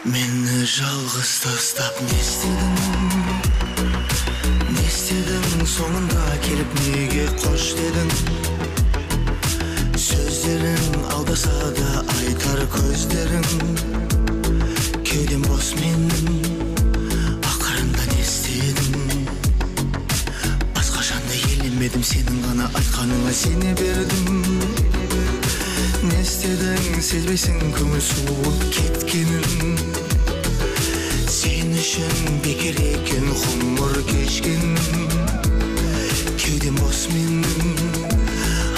Мені жалғыз тастап не істедің? Не істедің соңында келіп неге қош дедің? Сөздерің алдаса да айтар көздерің, кеудем бос менің, ақырында не істедің? Басқа жанды елемедім, сенің ғана айтқаныңа сене бердім. Не істедің, сезбейсің көңіл суып кеткенін. Сен үшін бекер екен ғұмыр кешкенім, кеудем бос менің,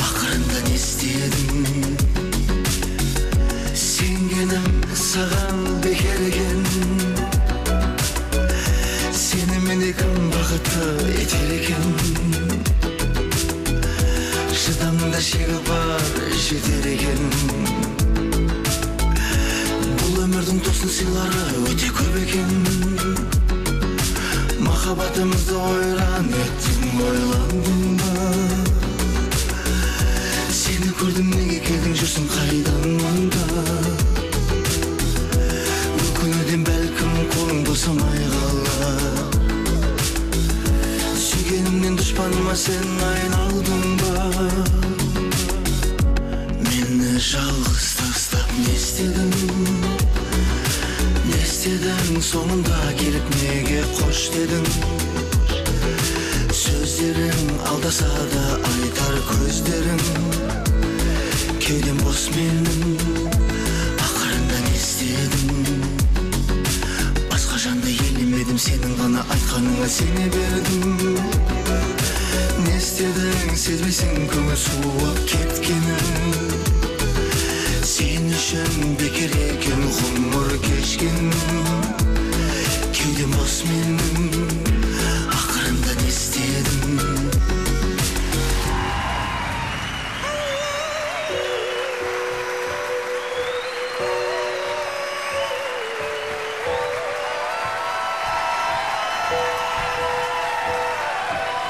ақырында не істедің? Сенгенім саған бекер екен, сені мені кім бақытты етер екен? Шыдамның да шегі бар, жетер екен. Бұл өмірдің тосын сыйлары өте көп екен. Махаббатымызды ойран еттің, ойландың ба? Сені көрдім, неге келдің, жүрсің қайдан мұнда? Өкінуден бәлкім қолың босамай қалар. Сүйгенімнен дұшпаныма сен айналдың ба? Мені жалғыз тастап не істедің? Не істедің соңында келіп неге қош дедің? Сөздерің алдаса да айтар көздерің, кеудем бос менің, ақырында не істедің? Басқа жанды елемедім, сенің ғана айтқаныңа сене бердім. Не істедің, сезбейсің көңіл суып кеткенін. Сен үшін бекер екен ғұмыр кешкенім, кеудем бос менің.